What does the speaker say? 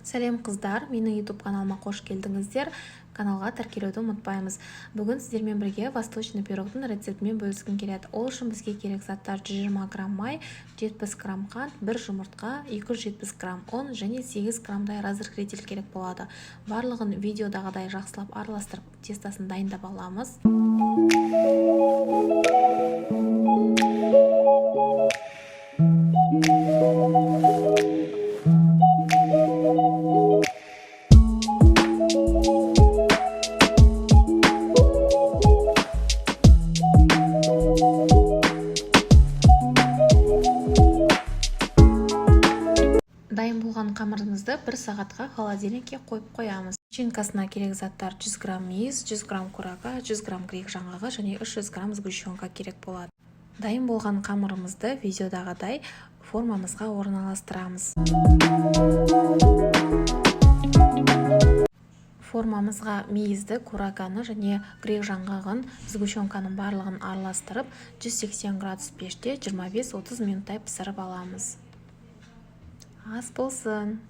Сәлем, қыздар! Менің YouTube каналыма қош келдіңіздер! Каналға тіркелуді ұмытпаймыз. Бүгін сіздермен бірге восточный пирогтың рецептімен бөліскім келеді. Ол үшін бізге керек заттар: 120 грамм май, 70 грамм қант, бір жұмыртқа, 270 грамм ұн және 8 граммдай разрыхлитель керек болады. Барлығын видеодағыдай жақсылап араластырып, тестосын дайындап аламыз. Дайын болған қамырымызды бір сағатқа холодильникке қойып қоямыз. Начинкасына керек заттар: 100 грамм мейіз, 100 грамм курага, 100 грамм грек жаңғағы және 300 грамм сгущенка керек болады. Дайын болған қамырымызды видеодағыдай формамызға орналастырамыз. Формамызға мейізді, кураганы және грек жаңғағын, сгущенканың барлығын араластырып, 180 градус пеште 25-30 минуттай пісіріп аламыз. Ас болсын!